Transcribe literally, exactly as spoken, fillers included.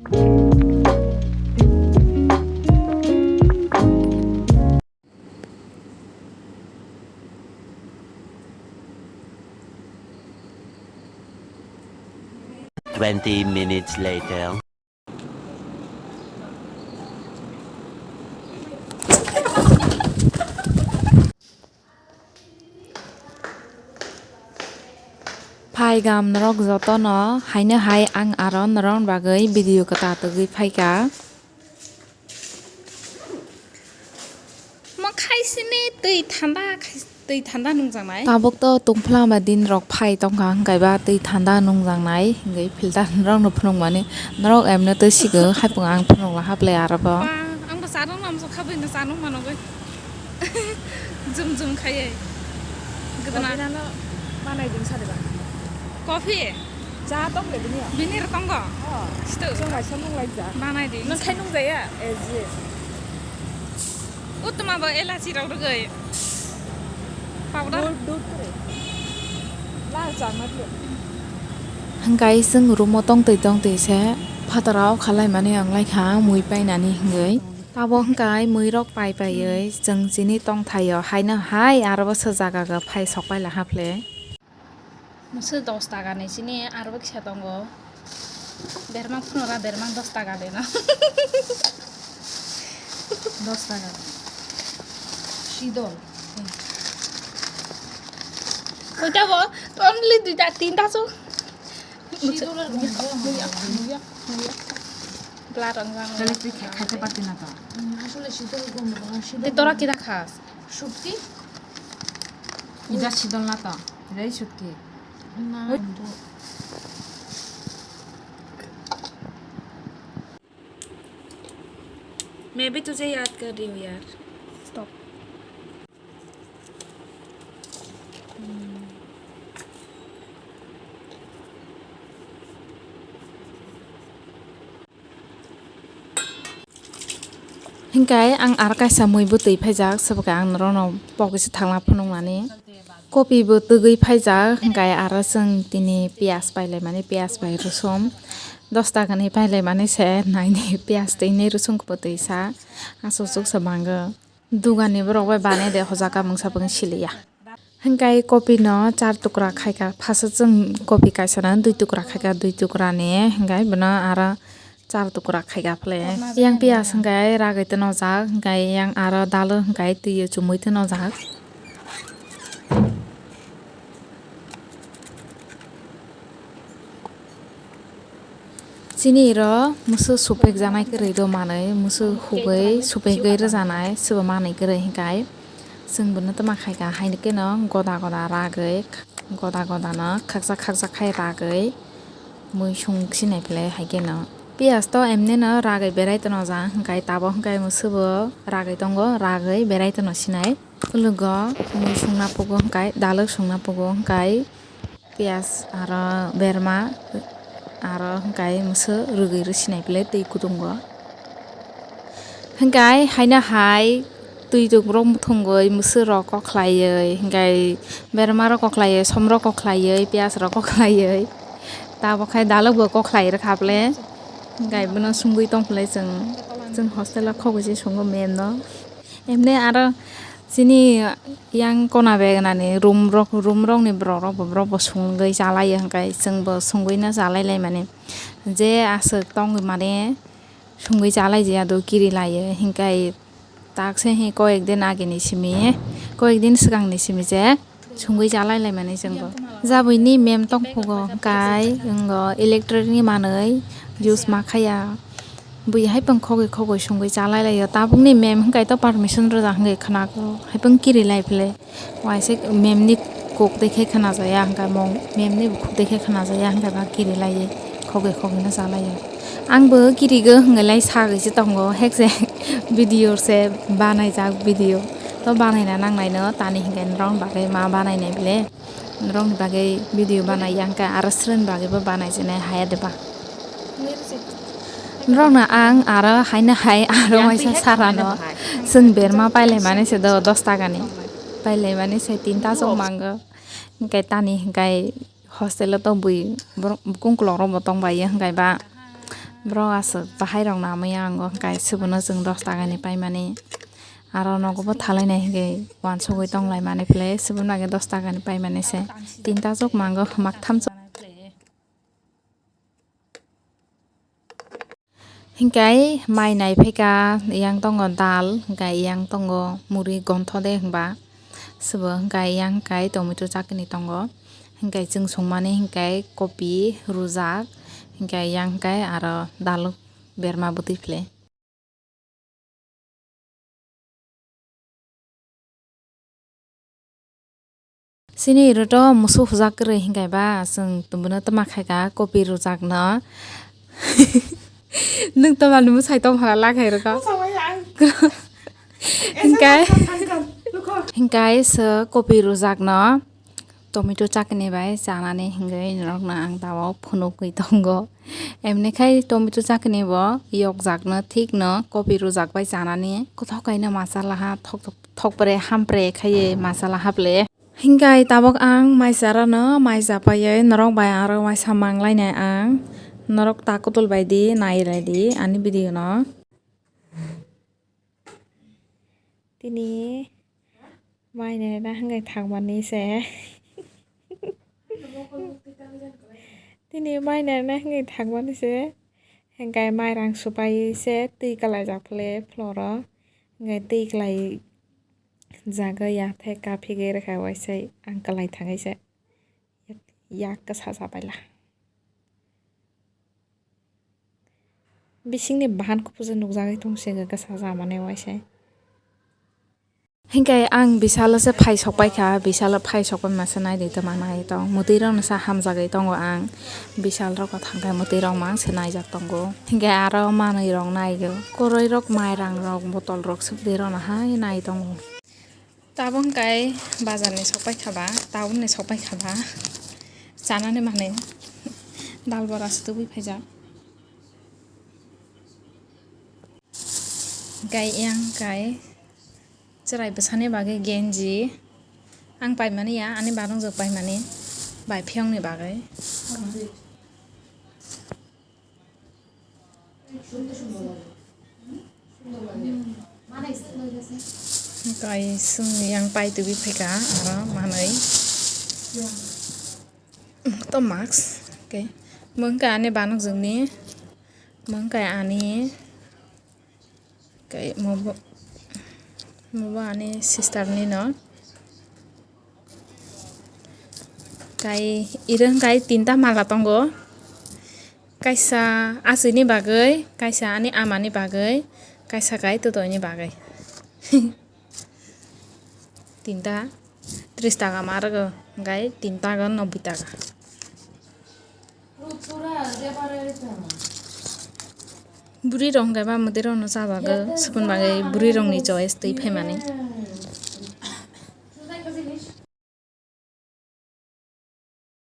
Twenty minutes later. Phai gam norok jotono, haino hai ang aro norokni bagwi video kwtal tugwi phaikha. Mo khai sini twi thanda khai, twi thanda nungjaknai. Tabuk to tungphla ba din rok phai tongkha, hwnkhe ba twi thanda nungjaknai, hwnkhe filter rok no phunukmani norok emne twi sigo, haipung ang phunukla haplai aro bo. Ba, ang bo chanung namjak kha, bini chanung manogwi. Jum jum khaiwi. Gdana. Coffee nano manai din sadi ba. Coffee? Cha tong de bini. Bini rok tongo? Oh. Situ. Chwng lai samung lai ja. Manai di. Nang khai nung jaya? Eh, ji. Utma bo elachi rok rwgwi. Powder. Dud, dud kore. Lal cha ma diyo. Hwnkhe chwng room o tongtwi tongtwi se phataro khalai mani wng lai kha mui painani hwngwi. Tabuk hwnkhe mui rok pai paiwi chwng chini tongthai o haino hai aro bo se jaga ga phai sok pai la haphle. Mwswk dos taka ni chini aro bo kisa tongo. Berma phunuk ra, berma dos taka de no. Dos taka. Sidol. Koita bo? Only duita, tinta so. Sidol ar gom gom. Muya, muya, muya. Bla rang rang. Tele twi kha-, khaite pati na to. Asole sidol gom gom, sidol. Te tora kida khas? Sukti? Ida sidol na to. Rei sukti. Na. Oi. मैं भी तुझे याद कर रही हूँ यार। Stop. Hingkai ang aro kaisa mui bwtwi phaijak, swbwkhe ang norokno pokisa thangna phunuknani. Kopi bo twgwi phaijak, hingkai aro chwng tini piyaj pailaimani, piyaj bai rwsong dos taka ni pailaimani se naini piyaj twi nai rwsong kwtwi sa, aswk swk se mango. Dugani borok bai banai de hojak kamung sapung siliya. Hingkai kopi no char tukra khaika, phasa chwng kopi kaisa no dui tukra khaika, dui tukra ni hingkai bono aro char tukra khaika phle. Yang piyaj hingkai ragwi twnojak, hingkai yang aro dalo hingkai twi o chumui twnojak. Chini ro musu supek janai kwrwi do manwi, musu hugwi supegwi rwjanai, swbo manwi kwrwi hingkai. Chwng bono tama khaika, haino keno goda goda ragwi, goda goda no khaksa khaksa khai ragwi mui sung sinai phle hai keno. Piyaj to emne no ragwi berai tono ja, hingkai tabuk hingkai musu bo ragwi tongo, ragwi berai tono sinai. Khulugo mui sungna pugo hingkai, dalok sungna pugo hingkai, piyaj aro berma aro hingkai musu rwgwi rwsinai phle twi kutungo. Hingkai haino hai twi rok muthungwi musu rok kok khlaiwi, hingkai berma rok kok khlaiwi, som rok kok khlaiwi, piyaj rok kok khlaiwi, tabuk khai dalok bo kok khlai rwkha phle. Hingkai bono sungwi tong phle chwng, chwng hostel o khogwi se sungo mem no. Emne aro chini yang kona begnani room rok, room rokni borok rok bo, borok bo sungwi chalaio, hingkai chwngbo sungwino chalai laimani. Je aswk tongmani sungwi chalai jaya do kiri laio, hingkai tak se hi koyek din ageni simi, koyek din swkangni simi je. Sungwi chalai laimani chwngbo. Jabwini mem tongphugo hwnkhe wngkha electric ni manwi use ma khaya. Bui hai pang khogwi khogwi sungwi chalai laio. Tabukni mem hwnkhe to permission rwjak hwnkhe khwnago. Hai pang kiri lai phle. Waisa mem ni kok dekhe khwnajaya hwnkhe mom, mem ni bukhuk dekhe khwnajaya hwnkhe ba kiri laiwi khogwi khogwi no chalaio. Ang bo kirigo hwnwi lai sagwi se tongo, hek se video se banaijak video. To banaina nangnai no, tani hinkhe norokni bagwi ma banainai bile. Norokni bagwi video banai yang khe aro srwni bagwi bo banai jani haya de ba. Norokno ang aro haino hai aro waisa sara no, chwng berma pailaimani se do dos taka ni. Pailaimani se tinta chwng mango. Hinkhe tani hinkhe hostel o to bui borok bukung kwlwng rok bo tong bai ya hinkhe ba. Borok aswk bahai rok namwi ya ango, hwnkhe swbuno chwng dos taka ni paimani. Aro nogo bo thalai nai hwnkhe uansugwi tong lai mani phle, swbun bagwi dos taka ni paimani se. Tinta chuk mango, maktham chuk. Hingkai mai nai phaikha, yang tongo dal, hingkai yang tongo muri gontho de hwnba. Swbo hingkai yang hingkai tomato chakni tongo. Hingkai chwng songmani hingkai kopi rwjak, hingkai yang hingkai aro dal berma bwtwi phle. Chini iro to musu hujak kwrwi hingkai ba, chwng tongmano twma khaika kopi rwjakno. Nwng twmani mwsai tongphara lakhai rwkha. Hingkai, hingkai se kopi rwjakno. Tomato chakni bai chanani hingwi norokno ang tabuk phunukgwi tongo. Emni khai tomato chakni bo yokjakno thikno kopi rwjak bai chanani kothok kaino masala ha thok thok, thokpre hampre khaiwi masala haple. Hingkai tabuk ang mai charano mai chapaiwi norok bai aro waisa manglainai ang. Norok ta kutul bai di nailaidi ani video no. Tini mai naina hwnwi thangmani se. Tini mai naina hwnwi thangmani se. Hwnkhe mairang supai se twi kwlaijak phale floor o. Hwnkhe twi kwlai jagwi ya tei kaphigwi rwkha waisa ang kwlai thangwi se. Yak kwsa cha paila. Bisingni bahan kuphursa nukjagwi tong se kwsa cha mani waisa. Hinkhe ang bisalo se phai sok paikha, bisalo phai sok pai masa naidi tongma nai tong. Mwtwi rokno sa hamjagwi tongo ang. Bisal rok thangkhe mwtwi rok mang se naijak tongo. Hinkhe aro manwi rok naigo. Kwrwi rok, mairang rok, botol rok swk de rokno hai nai tongo. Tabuk hwnkhe bazar ni sok paikha ba, town ni sok paikha ba, chanani manwi dal bora se tubui phaijak. Hwnkhe yang hwnkhe chwrai bwsani bagwi genji ang paimani ya, ani barung jwk paimani bai phiyokni bagwi. Kaisung yang pai tubui phaikha aro manwi. To mask, okay. Mungka ani banuk jungni, mungka ani. Kai mobo, mobo ani sister ni no. Kai ireng kai tinta mala tongo. Kaisa aswini bagwi, kaisa ani amani bagwi, kaisa kai totoini bagwi. Tinta tris taka ma rwgo, hwnkhe tinta go noboi taka. Bwrwi rok hwnkhe ba mwtwi rokno chajago, swkun bagwi bwrwi rokni choice twi phaimani.